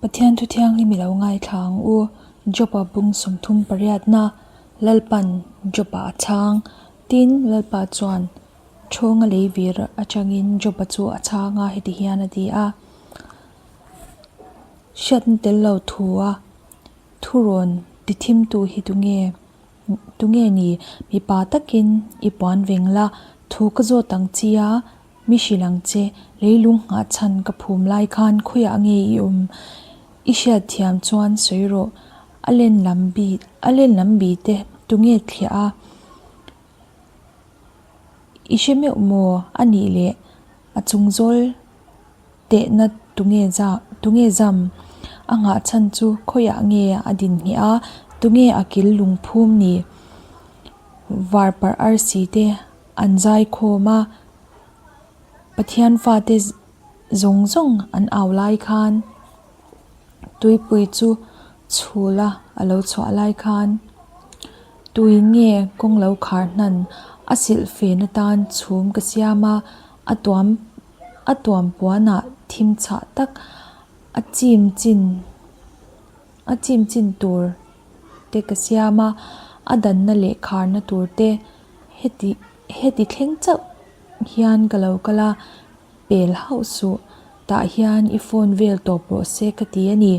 Pathian thu thianghlim i lo ngaithla ang u. Job-a bung 30 pariatna, Lalpan Job-a a chhang. Tin, Lalpa chuan Thawnga lei vir atangin Job-a chu a chhang a, heti hian a ti a, Hriatna tel lo thua thurawn tithimtu hi tunge? Tunge ni? Mipa takin i puan veng la, thu ka zawt ang chi a, Mi hrilh ang che, leilung nghah chhan ka phum lai khan khawiah nge i awm? I hriat thiam chuan sawi rawh, a len lam bi, a len lam bi te tunge thliah a? I hre meuh maw? A nih leh a chung zawl tehna tunge za, tunge zam? A nghah chhan chu khawiah nge a din ngheh a, tunge a kil lungphum ni? Varparh arsi te an zai khawm a, Pathian fate zawng zawng an au lai khan tuipui chu chhul a a lo chhuah lai khan tui nge kawng lo khar hnan a silh fen atan chhum ka siam a, a tuam a tuam puanah thim chhah tak a chim chin a chim chin tur te ka siam a, a danna leh kharna tur te heti heti thleng chauh hian ka lo kal a, pel hauh suh, tah hian i phone vel tawp rawh se ka ti a ni.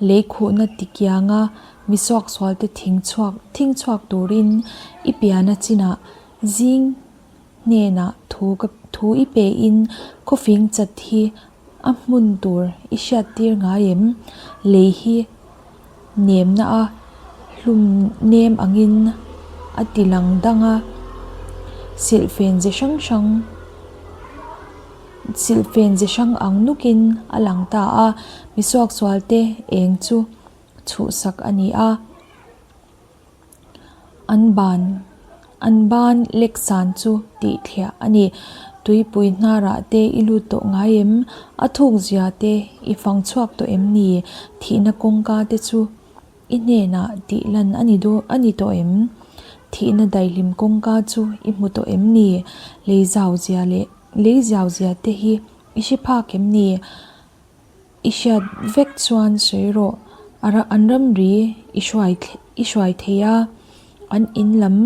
Lei khuhna ti kianga mi suaksual te thing chhuak thing chhuak turin i piana chinah zing hnenah thu ka thu i pe in khawfing chat hi a hmun tur i hriat tir ngai em? Lei hi nemna a hlum nem angin a ti lang dang a, silhfen ze hrang hrang silhfen ze hrang ang nukin a lang ta a, misuaksual te eng chu chhuhsak a ni a. An ban an ban lek san chu tih thliah a ni. Tuipui hnarah te i lut tawh ngai em? A thuk zia te i fang chhuak tawh em ni? Thihna kawngka te chu i hnenah tih lan a ni daw a ni tawh em? Thihna daihlim kawngka chu i hmu tawh em ni? Lei zau zia leh lei ziau zia te hi i hre phak em ni? I hriat vek chuan sawi rawh, a an ramri i hruai i hruai thei a, an in lam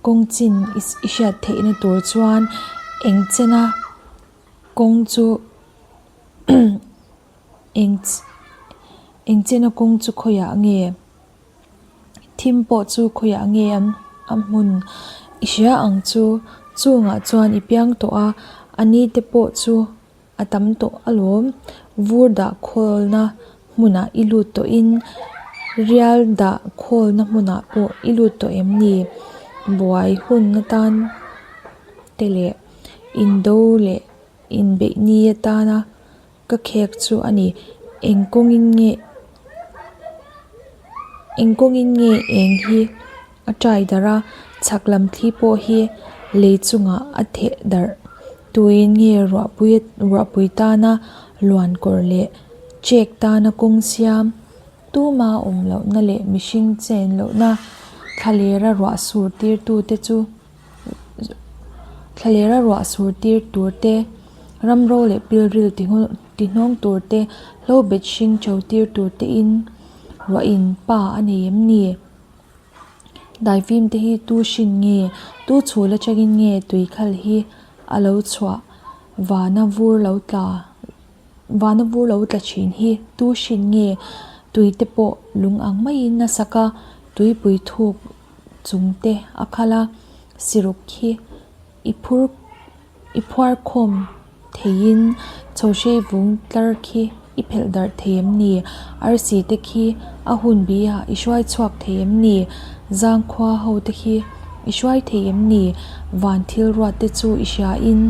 kawng chin i hriat theihna tur chuan eng chena kawng chu eng eng chena kawng chu khawiah nge thim pawh chu khawiah nge an a hmun i hria ang chu chungah chuan i piang tawh a, a ni te pawh chu. A tam tawh alawm. Vur dah khawlna hmunah i lut tawhin rial dah khawlna hmunah pawh i lut tawh em ni? Buai hun atan te leh indo leh inbeih ni atana ka khek chu a ni. Eng kawngin nge eng kawngin nge eng hi A ṭai darh a, chhak lam thli pawh hi lei chungah a theh darh. Tuin nge ruahpui ruahpui tana luan kawr leh chek tana kawng siam tuma awm lohna leh mihring chen lohna thlalera ruah sur tir tute chu thlalera ruah sur tir tur te, ramro leh pilril tihnawng tur te, hlobet hring cho tir tur te in ruahin pa a nei em ni? Daifim te hi tu hrin nge, tu chhul atangin nge tui khal hi a lo chhuah vana vur lo tla vana vur lo tla thin hi tu hrin nge tui te pawh lung ang maiin a sak a, tuipui thuk chung te a khal a, siruk hi i phur I phuar khawm theiin chhohrei vung tlar khi i phelh darh thei em ni? Arsi te khi a hun bihah i hruai chhuak thei em ni? Zangkhua ho te khi i hruai thei em ni? Van thil ruat te chu i hriain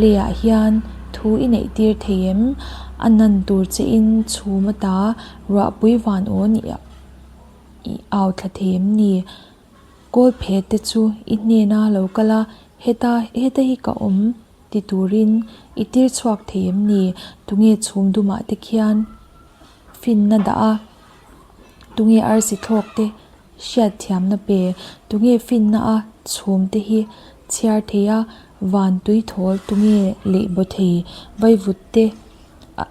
leiah hian thu i neih tir thei em? A nan tur chein chhum ata ruahpui van aw nih i au thla thei em ni? Kawl phe te chu i hnena lo kal a, heta heta hi ka awm ti turin i tir chhuak thei em ni? Tunge chhum dumah te khian finna dah a, tunge arsi thlawk te hriat thiamna pe, tunge finna a chhum te hi chhiar thei a, van tui thawl tunge leh baw thei vaivut te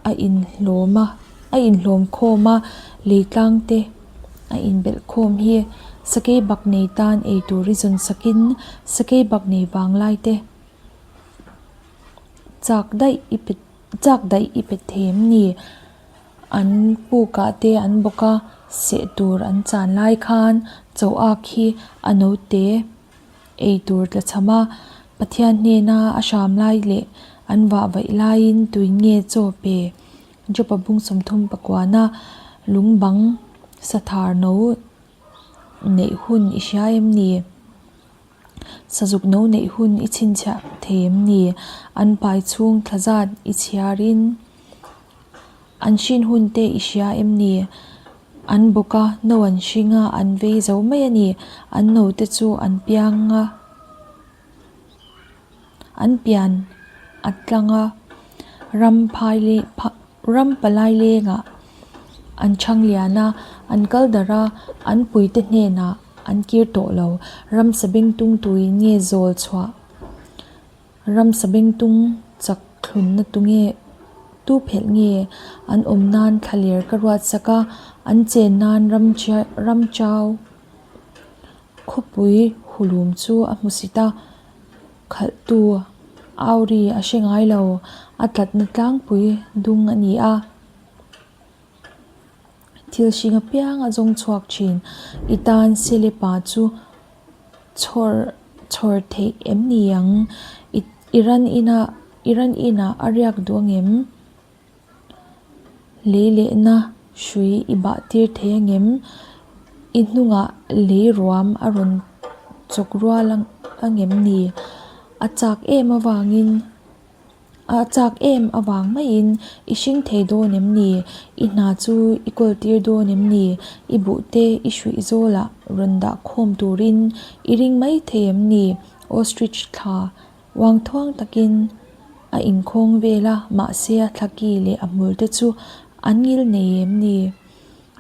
a inhlawm a. a inhlawm khawm a, lei tlang te a inbelh khawm hi sakei bak nei tan ei tur i zawn sakin sakei bak nei vanglai te chak daih i pe chak daih i pe thei em ni? An pukah te an bawk a, seh tur an chan lai khan chaw ak hi a note ei tur tla chham a, Pathian hnena a hram lai leh an vah vaih laiin tui nge chaw pe Jopa bung 34 lung bang sathar no neih hun i hria em ni? Sazuk no neih hun i chhinchhiah thei em ni? An pai chhung thla zat i chhiarin an hrin hun te i hria em ni? An bawk a, no an hring a, an vei zo mai a ni. An no te chu an piang a, an pian a tlang a, ram phai leh ram palai lengah an chhang lian a, an kal darh a, an puite hnenah an kir tawh lo. Ramsa bengtung tuin nge zawl chhuah? Ramsa bengtung chak thlunna tu nge tu phelh nge an awm nan thlaler ka ruat sak a, an chen nan ram ram chau khawpui hulum chu a hmu sit a, khalhtu au ri a hre ngai lo, a tlatna tlangpui dung a ni a. Thil hring apiang a zawng chhuak thin. I tan Selepa chu chhawr chhawr theih em ni ang? I i ran inah i ran inah a riak duh angem? Lei lehna hrui i bah tir thei angem? I hnungah lei ruam a rawn chawk rual angem ni? A chak em avangin. A chak em avang maiin i hring thei dawn em ni? I hna chu i kawl tir dawn em ni? I buhte i hruih zawlah rawn dah khawm turin i ring mai thei em ni? Ostrich thla uang thuang takin a inkhawng vel a, mahse a thla ki leh a hmul te chu an ngil nei em ni?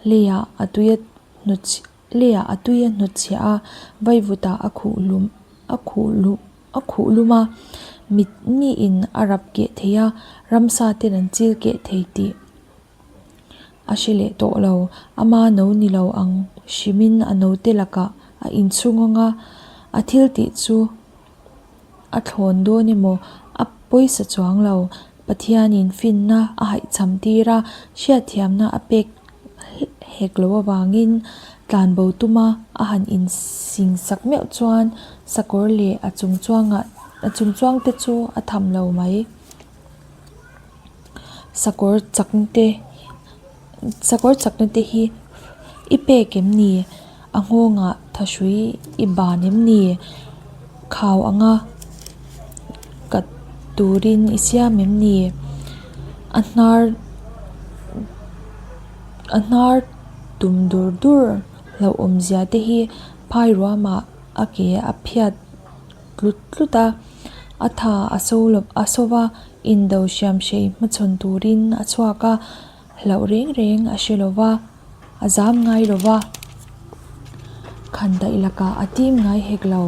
Leiah a tui a hnawt. Leiah a tui a hnawtchhiah a, vaivutah a khuh lum a khuh luh a khuh lum a, mit miin a rap keh thei a, ramsa ten an chil keh thei tih a hre leh tawh lo. Ama no ni lo ang hrimin a note lakah a inchhung ang a, a thil tih chu a thlawn dawn emaw a pawisa chuang lo. Pathianin finna a haihcham tir a, hriatthiamna a pek hek lo avangin tlanbo tuma a han insing sak meuh chuan sakawr leh a chung chuangah a chung chuang te chu a tham lo mai. Sakawr chakna te sakawr chakna te hi i pek em ni? A nghawngah thahrui i ban em ni? Khau anga kat turin i siam em ni? A hnar a hnar tum dur dur hlauhawm zia te hi phai ruamah a ke a phiat tlut tlut a, a tha a so lo a so va, indo hriamhrei hmachhawn turin a chhuak a, hlauh reng reng a hre lo va, a zam ngai lo va, khandaih lakah a tim ngai hek lo,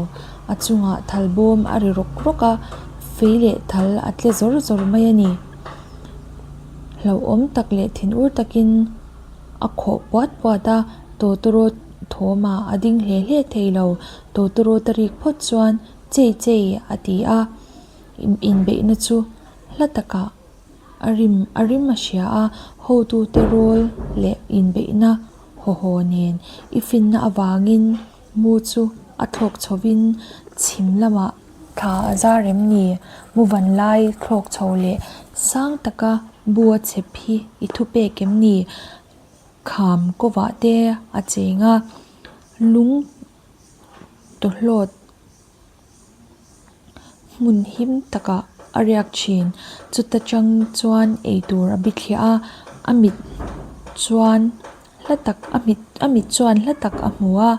a chungah thal bawm a ri rawk rawk a, fei leh thal a tle zawr zawr mai a ni. Hlauhawm tak leh thinur takin a khawh puat puat a, tawtawrawt thawmah a ding hle hle thei lo, tawtawrawt a rik phawt chuan chei chei a ti a, inbeihna chu hla takah a rim a rim a hria a, hotute rawl leh inbeihna haw haw nen i finna avangin mu chu a thlawk chhovin chhim lamah thla a zar em ni? Mu van lai thlawk chho leh sang taka bu a chhep hi i thupek em ni? Kham kawvah te a cheng a, lung tawhlawt hmun him takah a riak thin. Chuta tang chuan eitur a bithliah a, a mit chuan hla tak a mit a mit chuan hla tak a hmu a,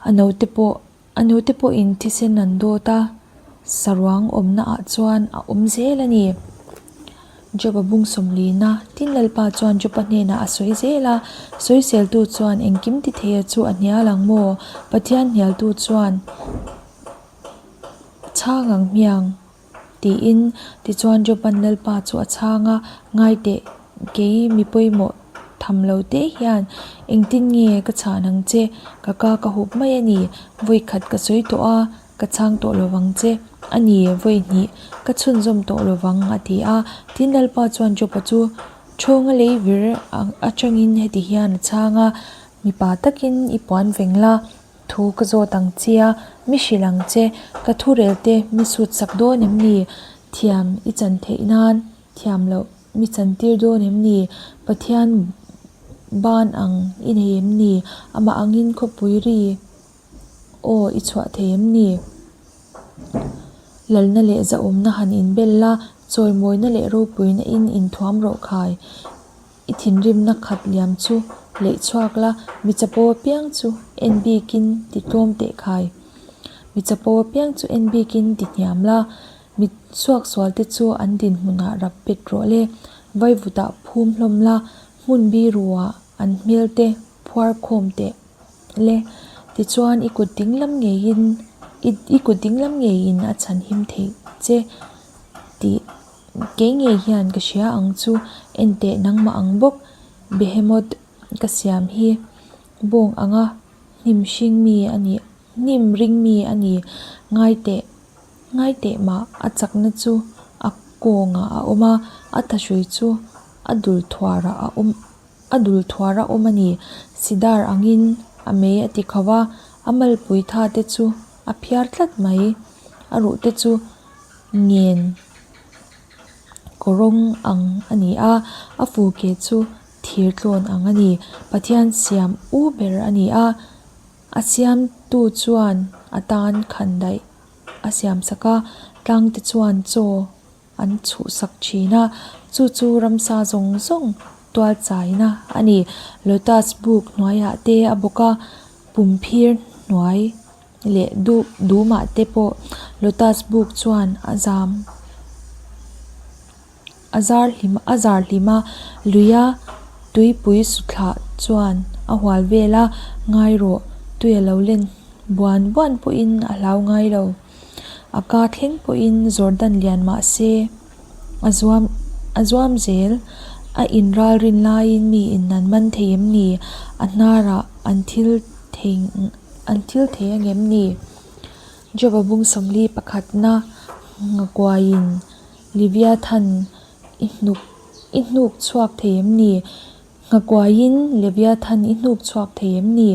a naute pawh a naute pawhin thisen an dawt a, saruang awmna ah chuan a awm zel a ni. Job-a bung sawmlina tin Lalpa chuan Job-a hnenah a sawi zel a, Sawiseltu chuan engkim ti theia chu a hnial ang maw? Pathian hnialtu chuan chhang ang hmiang? tiin. Tichuan Job-a'n Lalpa chu a chhang a, Ngai teh! Kei mi pawimawh tham lo te hian engtin nge ka chhan ang che? Ka ka ka hup mai a ni. Vawi khat ka sawi tawh a, ka chhang tawh lo vang che. A ni, vawi hnih ka chhunzawm tawh lo vang, a ti a. Tin, Lalpa chuan Job-a chu Thawnga lei vir atangin heti hian a chhang a, Mipa takin i puan veng la, thu ka zawt ang che a, mi hrilh ang che, ka thurel te mi sut sak dawn em ni? Thiam i chan theih nan thiam loh mi chantir dawn em ni? Pathian ban ang i nei em ni? Amah angin khawpui ri aw i chhuah thei em ni? Lalna leh zahawmna han inbel la, chawimawina leh ropuina in inthuam rawh khai. I thinrimna khat liam chu leih chhuak la, mi chapo apiang chu en bikin ti tlawm teh khai. Mi chapo apiang chu en bikin ti hniam la, mi suaksualte chu an dinhmunah rap bet rawh le. Vaivutah phum hlawm la, hmun biruah an hmelte phuar khawm teh le. Tichuan i kut dinglam ngeiin i kut dinglam ngeiin a chhanhim theih che tih Kei ngei hian ka hria ang chu, enteh nangmah ang bawk, Behemoth ka siam hi bawng anga hnim hring mi a ni, hnim ring mi a ni, ngai teh, ngai teh mah a chakna chu a kawngah a awm a, a thahrui chu a dul thuarah a awm, a dul thuar a awm a ni, sidar angin a mei a ti kho a, a malpui tha te chu a phiar tlat mai, a ruh te chu. Ngen kawrawng ang a ni a, a fu ke chu thir tlawn ang a ni. Pathian siam u ber a ni a, a siamtu chuan a tan khan daih a siam sak a, tlang te chuan chaw an chhuh sak thin a, chu chu ramsa zawng zawng tual chaina a ni. Lotus buk hnuaiah te a bawk a, pumphir hnuai. leh duh dumah te pawh lotus buk chuan a zam a zar hlim a zar hlim a luia tuipui suthlah chuan a hual vel a ngai rawh tui a lo len buan buan pawhin a hlau ngai lo a ka thleng pawhin Jordan lian mah se a zuam a zuam zel a inral rin laiin mi in an man thei em ni a hnarah an thil thei. An thil thei ang em ni? Joba bung 40 pakhatna nghakuaiin Leviathan i hnuk i hnuk chhuak thei em ni? Nghakuaiin Leviathan i hnuk chhuak thei em ni?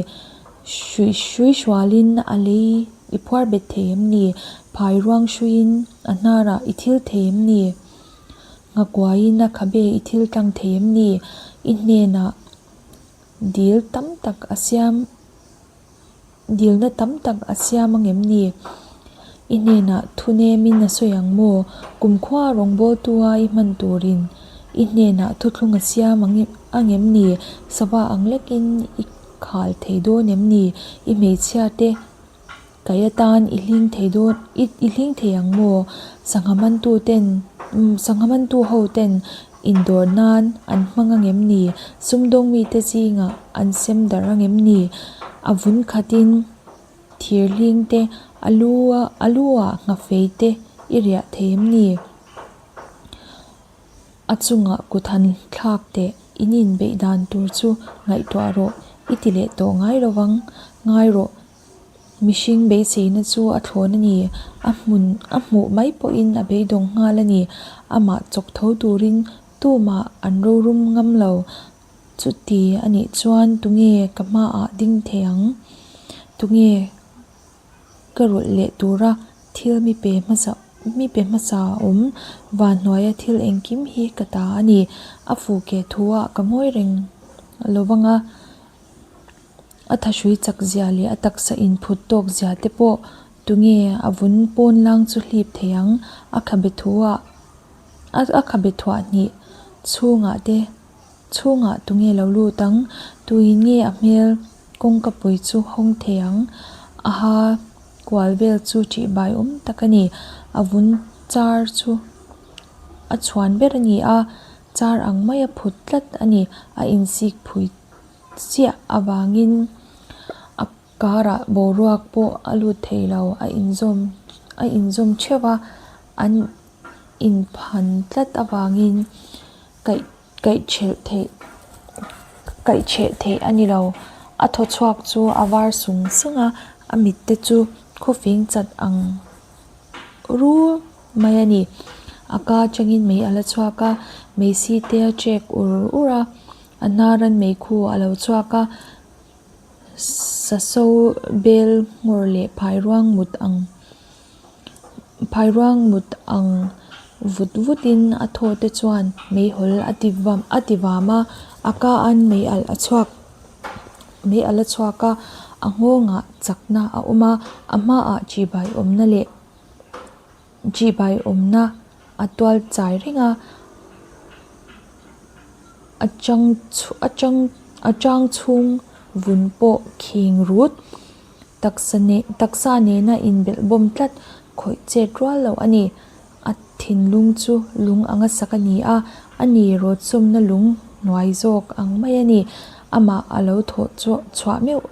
Hrui hrui hrualin a lei i phuar bet thei em ni? Phai ruang hruiin a hnarah i thil thei em ni? Nghakuaiin a khabe i thil tlang thei em ni? I hnenah Dil tam tak a siam Dilna tam tak a siam ang em ni? I hnenah thu nemin a sawi ang maw? Kumkhua rawngbawltu a i hman turin i hnenah thuthlung a siam ang em ni? Sava ang lekin i khal thei dawn em ni? I hmeichhia te Kai atan i hling thei dawn i i hling thei ang maw? Sangha mantu ten sangha mantu ho ten indawr nan an hmang ang em ni? Sumdawng mite zingah an sem darh ang em ni? A vun khatin thir hling te a lu a lu ah nghafei te i riah thei em ni? A chungah kut han thlak teh in inbeih dan tur chu ngaihtuah rawh i ti leh tawh ngai lo vang ngai rawh. Mihring beiseina chu a thlawn a ni. A hmun a hmuh mai pawhin a beidawng nghal a ni. Amah chawk tho turin tumah an rorum ngam lo. Chuti a nih chuan tunge ka hmaah ding thei ang? Tunge ka rawlh leh tura thil mi pe hmasa mi pe hmasa awm? Van hnuaia thil engkim hi ka ta a ni. A fuke thuah ka ngawi reng lo vang a. A thahrui chak zia leh a taksa inphut tawk zia te pawh tunge a vun pawn lang chu hlip thei ang. A khabe thuah a khabe thuah hnih chhungah te chhungah tunge lo lut ang. Tuin nge a hmel kawngka pui chu hawng thei ang. A ha kual vel chu ṭihbai awm tak a ni. A vun char chu a chhuan ber a ni a, char ang maia phut tlat a ni. A insik phui. chiah avangin a karah boruak pawh a lut thei lo a inzawm a inzawm theuh a an inphan tlat avangin kaih. Kaihchhelh theih kaihchheh theih a ni lo. A thaw chhuak chu a var sung sung a, a mit te chu khawfing chat ang rur mai a ni. A ka atangin mei a la chhuak a, meisi te a chek ur ur a, a hnaran meikhu a lo chhuak a, saso bel nghawr leh phairuang mut ang Phairuang mut ang vut vutin a thaw te chuan meihawl a ti vam a ti vam a, a ka an mei alh a chhuak mei alh a chhuak a, a nghawngah chakna a awm a, a hmaah chibai awmna leh chibai awmna a tual chai reng a, a chang a chang a chang chhung vun pawh khing rut. Taksa neh taksa nena inbelh bawm tlat khawih chet rual loh a ni. A thinlung chu lung anga sak a ni a, a ni rawt sawmna lung hnuai zawk ang mai a ni. Amah a lo thawh chhuah meuh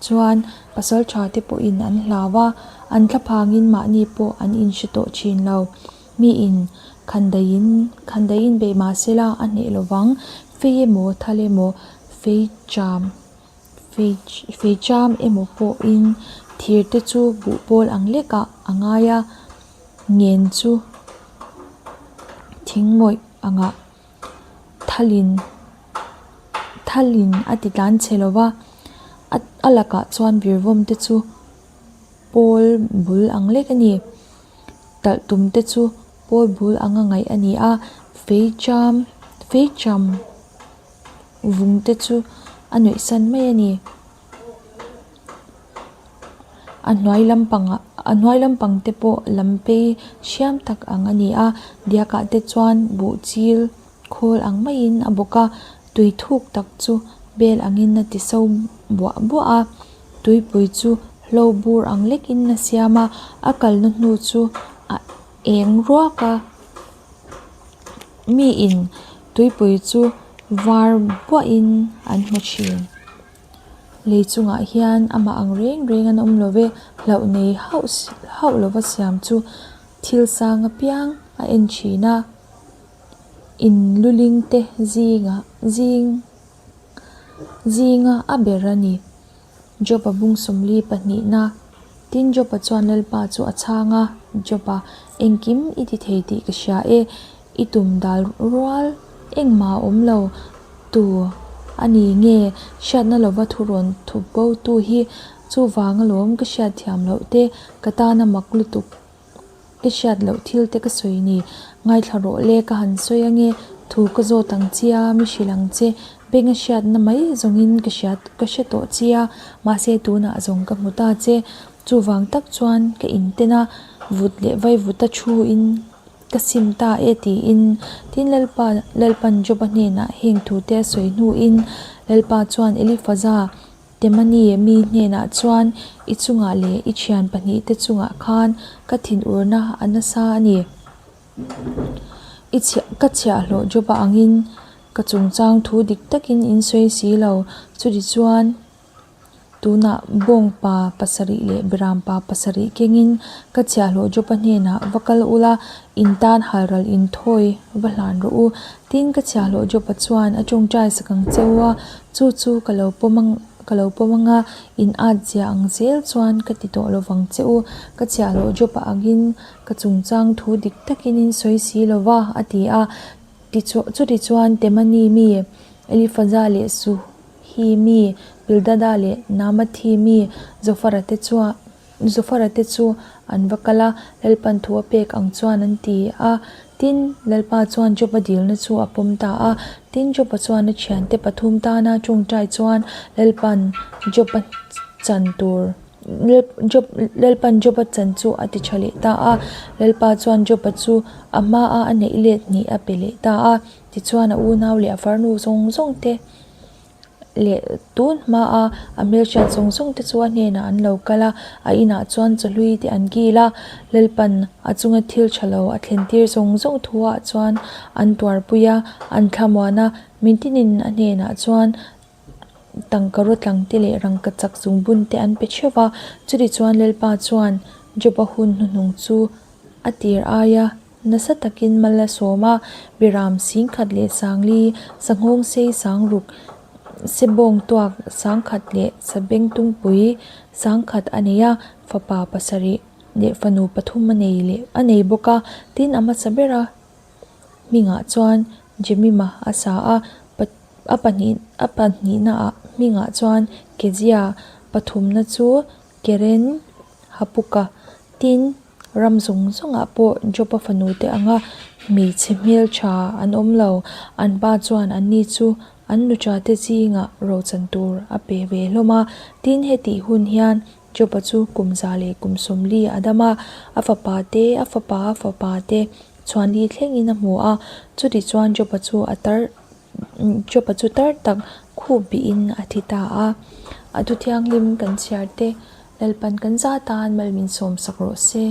chuan pasal tha te pawhin an hlau a, an thlaphangin mahni pawh an inhre tawh thin lo. Miin khandaiin khandaiin beih mah sela a hneh lovang, fei emaw thal emaw fei cham. Fei cham emaw pawhin thir te chu buhpawl ang lekah a ngai a, ngen chu thing mawih angah thalin thalin a ti tlan chhe lo va, a lakah chuan virvawm te chu pawl bul ang lek a ni. Talh tum te chu pawl bul anga ngaih a ni a, fei cham fei cham. Vung te chu a nuih san mai a ni. A hnuai lampangah a hnuai lampang te pawh lam phei hriam tak ang a ni a diakah te chuan buh chil khawl ang maiin a bawk a tui thuk tak chu bel angin a ti so buah buah a tuipui chu hlo bur ang lekin a siam a a kalna hnu chu a eng ruak a. Miin tuipui chu var buahin an hmu thin. Lei chungah hian amah ang reng reng an awm lo ve, hlauh nei hauh hauh lova siam chu thil sang apiang a en thin a. In luling te zingah zing zinga a ber a ni. Job-a bung sawmli pahnihna. Tin, Job-a chuan Lalpa chu a chhang a, Job-a, engkim i ti thei tih ka hria e, i tum dal rual engmah a awm lo tu a ni nge hriatna lova thu rawn thup bo tu hi chuvang alawm ka hriat thiam loh te ka tana mak lutuk. Ka hriat loh thil te ka sawi ni. Ngaithla rawh le, ka han sawi ange. Thu ka zawt ang chia, mi hrilh ang che. Beng a hriatna mai zawngin ka hriat ka hre tawh chia, mahse tunah zawng ka hmu ta che. Chuvang tak chuan ka inten a, vut leh vaivut a thu in ka sim ta e tiin. Tin Lalpa Lalpan Joba hnenah heng thu te a sawi hnuin Lalpa chuan Elifaza Temani mi hnenah chuan, I chungah leh i thian pahnihte chungah khan ka thinurna a nasa a ni. I chhiah ka chhiahhlawh Joba angin ka chungchang thu dik takin in sawi si lo. Chutichuan, tunah bawngpa pasarih leh berampa pasarih kengin ka chhiahhlawh Joba hnenah va kal ula, in tan halral inthawi va hlan rawh u. Tin, ka chhiahhlawh Joba chuan a tawngtai sak ang che u a, Chu chu ka lo pawm ang, ka lo pawm ang a, in at zia ang zel chuan ka ti tawh lo vang che u. Ka chhiahhlawh Job-a angin ka chungchang thu dik takin in sawi si lo va, a ti a. Tichuan, chutichuan Temani mi Elifaza leh Suhi mi Bildada leh Naamathi mi Zofara te chuan, Zofara te chu an va kal a, Lalpan thu a pek ang chuan an ti a. Tin, Lalpa chuan Job-a dilna chu a pawm ta a. Tin, Job-a chuan a thiante pathum tana tawngtai chuan Lalpan Job-a chan tur Job Lalpan Job-a chan chu a ti tha leh ta a. Lalpa chuan Job-a chu a hmaa a neih let hnih a pe leh ta a. Tichuan a unau leh a farnu zawng zawng te leh tun hmaa a hmelhriat zawng zawng te chu a hnenah an lo kal a, a inah chuan chawhlui te an kil a, Lalpan a chunga thil tha lo a thlen tir zawng zawng thu ah chuan an tuarpui a, an thlamuan a, mintinin a hnenah chuan tangka rawtlang te leh rangka chak zungbun te an pe theuh va, chutichuan Lalpa chuan Job-a hun hnuhnung chu a tir aia. nasa takin mal a sawm a, Biram 10,000 leh 4,000, sanghawngsei 6,000, sebawng tuak 1,000 leh sabengtungpui 1,000 a nei a, fapa pasarih leh fanu pathum a nei leh a nei bawk a, tin a hmasa bera hmingah chuan Jemima a sa a, a pahnih a pahnihnaah hmingah chuan Kezia, pathumna chu Keren Hapuka, tin ram zawng zawngah pawh Job-a fanute anga hmeichhe hmeltha an awm lo. An pa chuan anni chu an nuchate zingah rochan tur a pe ve hlawm a. Tin, hetih hun hian Job-a chu kum za leh kum 40 a dam a, a fapa te, a fapa a fapa te chhuanli thlengin a hmu a. Chutichuan Job-a chu a tar Job-a chu tar tak khup bihin a thi ta a. A thu thianghlim kan chhiar te, Lalpan kan za tan mal min sawmsak rawh se.